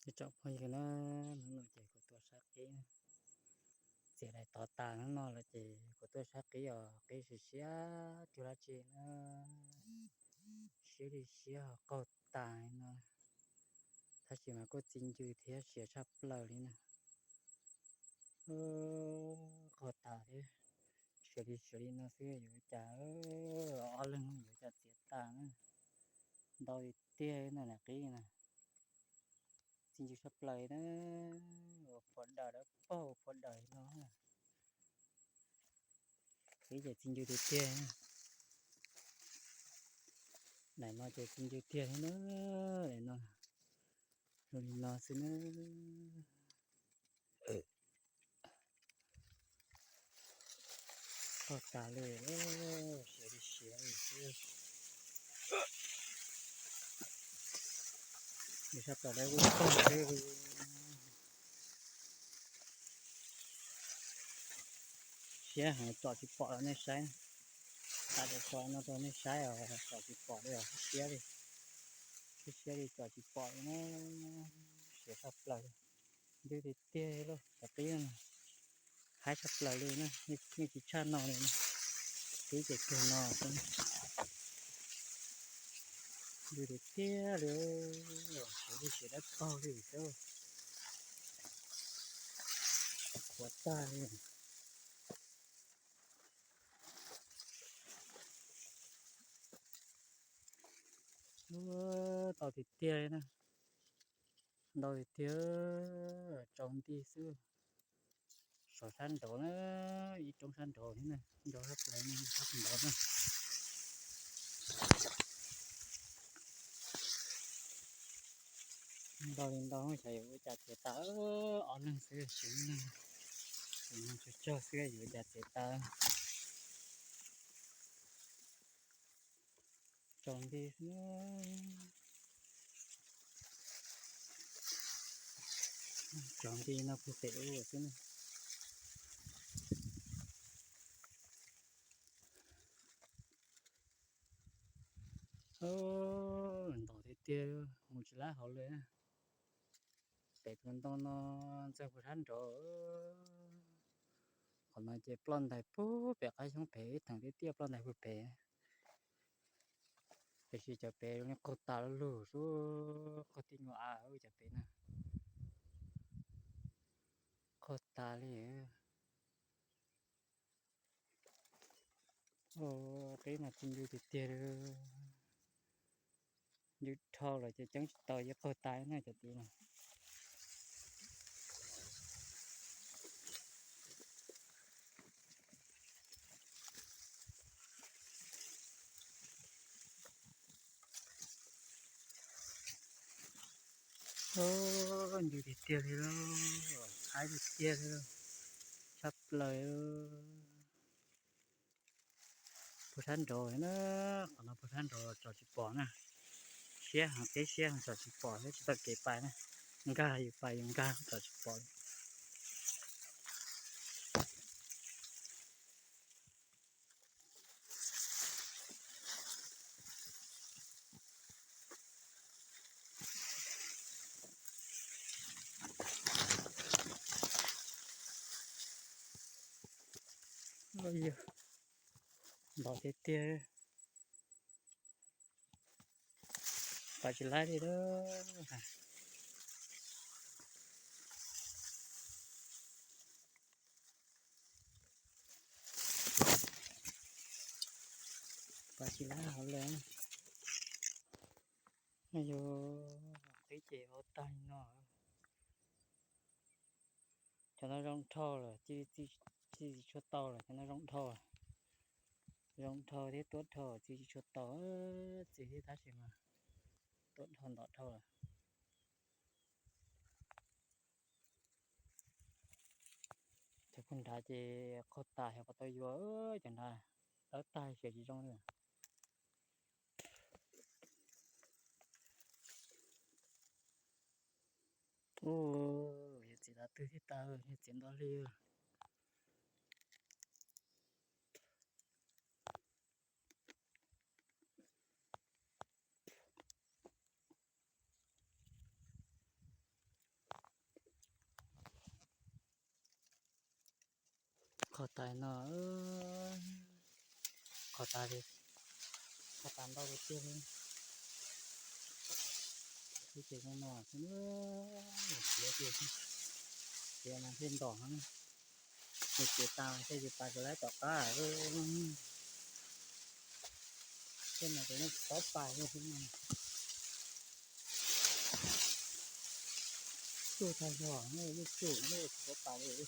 Ib tsoom phooj ywg na, hnub no ces kuv tuaj saib qib na. Txiav daim tod tas hnub no lawm ces kuv tuaj saib qib os, qib siav siav cuag dab tsi na. Siab li siab ho qaug tas li no, tab sis mas kuj txi ncw thiab siav tshaj plaws li na. Qaug tas thiab, siav li siav li no xwb yuav cas, ob leeg yuav cas txiav tas na. Ntau tiag tiag na, daim qib na. Txi ncw tshaj plaws na, ua phua daws dawb paug ua phua daws li no. Qib ces txi ncw tiag tiag. Daim no ces txi ncw tiag thiab na, daim no zoo li no xwb na. Qaug tas li, siav li siav li xwb. Nws sab plaws dawb paug xwb. Siab heev tsom tsis pom rau nej saib. Thaij cov no rau nej saib os, tsom tsis pom li os, siab li. Siab siab li tsom tsis pom li na. Siav tshaj plaws. Ncw tiag tiag li lauj, cov qib no haib tshaj plaws li na, yeej tsis tshaj no li na. Qib ces cuag no xwb. Ncw tiag tiag li, siav li siav dawb paug li xwb. Qhuav tag li. Ntau tiag tiag li na. Ntau tiag tiag, tsaus nti xwb. Saum sab nraud na, ib roob sab nraud thiab na, nraud sab plaws no, sab nraud na. Ntau li ntau, xyov yuav ua cas txiav tas, ob leeg xwb, tsis muaj neeg, tsis muaj neeg tsawg tsawg xwb yuav ua cas txiav tas. Tsaus nti xwb. Tsaus nti no puag pem ub xwb na. Ntau tiag tiag, mus tsis laib hauv li. Pem tus ntoo no ntxeev puag sab nraud. Qhov no ces ploj ntais puag pem qab xyoob pem ib theem tiaj tiaj, ploj ntais puag pem. Tiam sis cov pem zoo li qaug tas lug xwb, qaug tib nyuag av cov pem na. Qaug tas li. Qib mas txi ncw tiag tiag li. Ncw dhau lawm ces ceeb tsis tau, yeej qaug tas na cov tid na. Ncw tiag tiag li lauj, haib tiag tiag li lauj, tshaj plaws. Puag sab nraud na, qhov no puag sab nraud tsom tsis pom na. Siab heev, qib siab heev, tsom tsis pom thiab, tsis tau kev pais na. Nkag yus pais yus nkag tsom tsis pom. Ntau tiag tiag, pais tsis laib li lauj. Pais tsis laib hauv li. Yus qib ces vau tag li no. Cov no zoo dhau lawm, txi tsis tshua tau lawm, cov no zoo dhau. Zoo dhau thiab tuab dhau, txi tsis tshua tau, txi thiab tab sis mas tuab dhau ntov dhau lawm. Cov puag nrad ces qaug tas, xyov puas tau yuav, cov nrad dawb tag siav tsis zoo li. Ub, yog txiav tav twg thiaj tau, yog txiav nto hli. Qhov tas no, qhov tas li, qhov tas ntau tiag tiag li. Ces zoo no xwb, tiav tiag, tiav mas thiaj ntom no. Ces tiav tas thiaj li pas rau lawv tom qab. Tej no ces yeej tsis paub pas li no. Tsuj tag zog, yeej tsuj, yeej tsis paub pas li.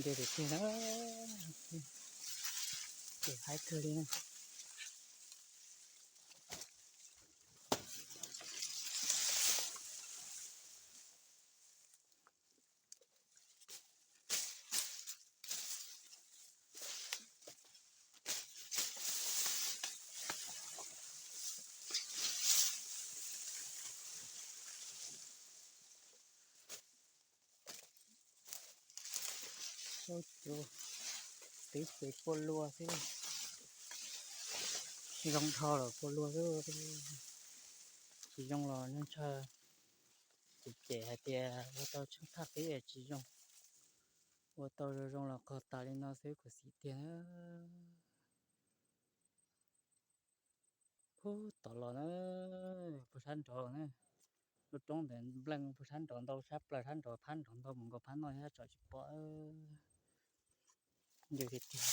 Ntse tiag tiag na, ces haib kawg li na. Ub, tib ce pua luas xwb. Zoo dhau lawm pua luas xwb. Tsis zoo los ntshaw, ces hais tias ua tau tsheej thaj qib tsis zoo. Ua tau zoo zoo los qaug tas li no xwb kuv xim tiag na. Puag tod los na, puag sab nraud na, lub roob ntawd npleej puag sab nraud ntau, sab plaws sab nraud, phab nraud ntau mus nkaus phab no thiab tsom tsis pom. Ncw tiag tiag.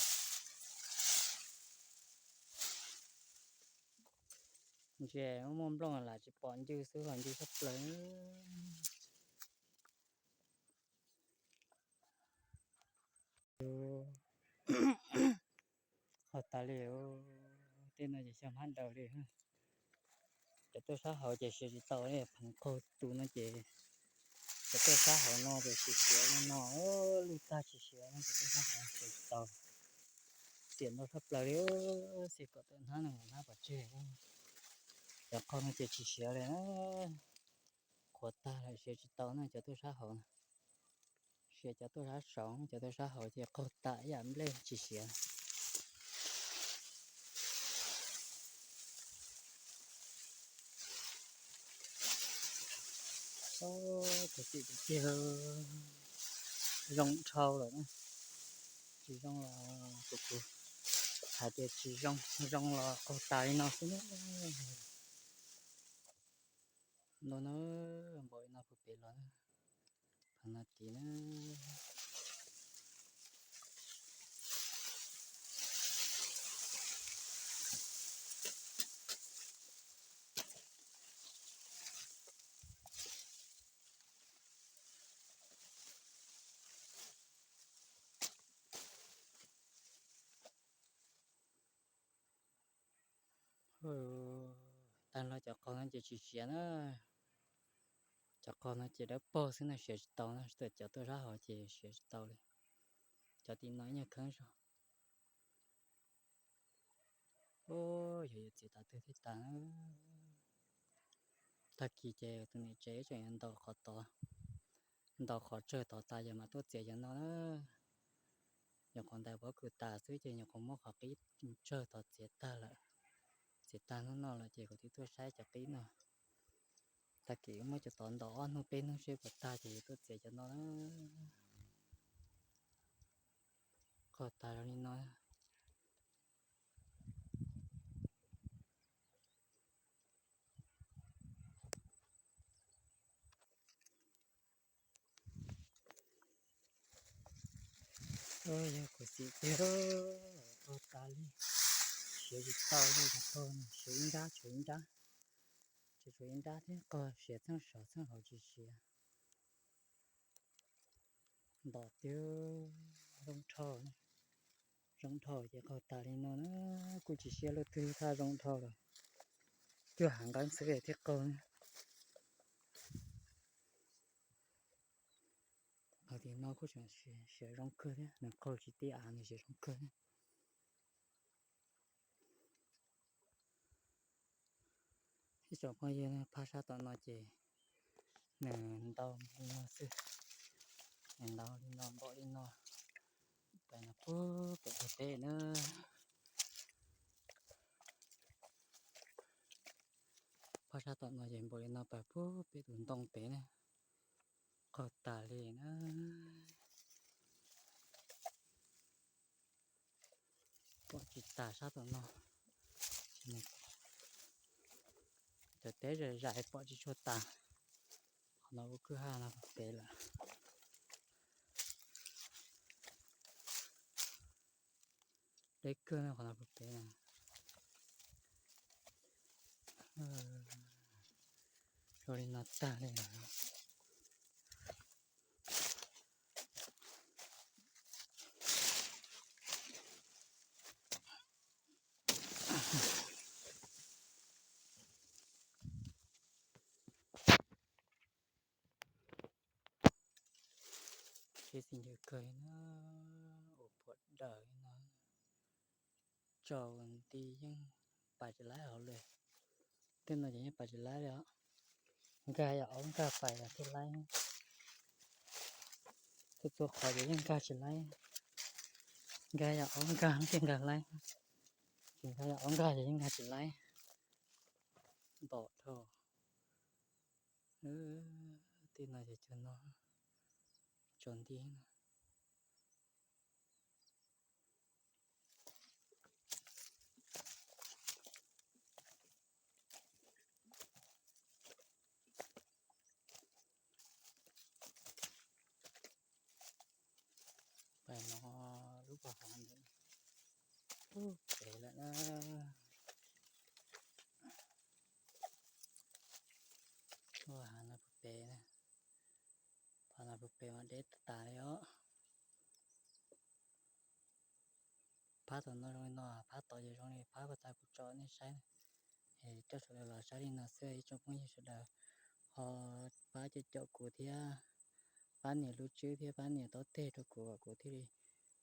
Ntsia muaj nplooj lam tsis pom ncw xwb los ncw sab plaws. Qaug tas li, tej no ces xyov hmab daws li. Cov tuaj sab hauv ces siav tsis tau li, pheev qaug tus no ces cov tuaj sab hauv no ces tsis siav li no, lwj tag tsis siav no, cov tuaj sab hauv siav tsis tau. Xiam ntau tshaj plaws li, xiam kom tawm hnab no mus hnab pov tseg. Cov qaug no ces tsis siav li na, qhuav tag lawm siav tsis tau na cov tuaj sab hauv. Siav cov tuaj sab saud, cov tuaj sab hauv ces qaug tas ib yam nplej tsis siav. Kuv xim tiag tiag, zoo dhau lawm na. Tsis zoo los kuv, kuv hais tias tsis zoo, zoo los qaug tas li no xwb na. No na, npaum li no puag pem los na, pheev no tid na. Tag los cov qaug no ces tsis siav na. Cov qaug no ces dawb paug xwb na, siav tsis tau na, cov tuaj sab hauv ces siav tsis tau li. Cov tim no ib nyuag kheeb zog. Ub, yog yuav txiav tav twg thiaj tas na. Tag kis ces tus niam tsev tseem yuav ntaus qhov tod, ntaus qhov tsawg tod tas yog mam tuaj txiav cov no na. Nyuam qhuav ntais pob kws tas xwb ces nyuam qhuav muab qhov qib tsawg tod txiav tag lawm. Txiav tag hnub no lawm ces kuv twb tuaj saib cov qib no. Tag kis muab cov tod ntaus ob hnub peb hnub seb puas tag ces yuav tuaj txiav cov no na. Qaug tas li no. Yog kuv xim tiag, qaug tas li, siav tsis tau li, qaug siav ib nrab tshuav ib nrab, tsis tshuav ib nrab thiab, qaug siav txheej saud txheej hauv tsis siav. Ntom tiag, zoo dhau, zoo dhau ces qaug tas li no na, kuj tsis siab luaj twg, thaj zoo dhau lawm, cuag hav nqeeb xwb thiaj qaug na. Hauv tim no kuj tseem siav zoo kawg thiab, nws qaug tsis tib av nws siav zoo kawg thiab. Ib tsoom phooj ywg, phab sab tom no ces nws ntau li no xwb, nws ntau li no npaum li no, Pais no puag pem teb na. Phab sab tom no ces npaum li no, pais puag pem tus ntoo pem na. Qaug tas li na. Pom tsis tas sab tom no. Cov teb zais zais pom tsis tshua tas. Qhov no ua kwj ha no puag pem lawm. Deb kawg no qhov no puag pem na. Zoo li no tag li lawm. Sib xis ncw kawg na, ua puas daws li no. Tsaus nti yeej pais tsis laib hauv li. Tej no ces yeej pais tsis laib li os. Nkag yog ob nkag pais los thiaj laib. Txhua txhua qhov ces yeej nkag tsis laib. Nkag yog ob nkag thiaj nkag laib. Tsis nkag yog ob nkag ces yeej nkag tsis laib. Ntom dhau. Tej no ces cov no tsaus nti na. Pais no lub pov hav ntawd puag pem lawm na. Lub hav no puag pem na. Pov no puag pem mas deb tas tas li os. Phab tom no zoo li no, phab tod ces zoo li phab kuv txav kuv tso nej saib. Es coj sawv daws los saib li no xwb ib tsoom phooj ywg sawv daws. Ho pab caum caum kuv thiab, pab nias lub tswb thiab pab nias taub teg rau kuv kom kuv thiaj li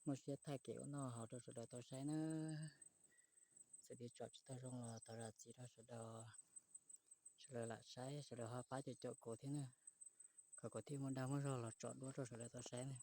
muaj siab thaij kev ua noj haus rau sawv daws tau saib na. Txawm tias tsom tsis tau zoo los thov zam txim rau sawv daws, sawv daws lam saib sawv daws ho pab caum caum kuv thiab na, kom kuv thiaj muaj dag muaj zog los tsom duab rau sawv daws tau saib na.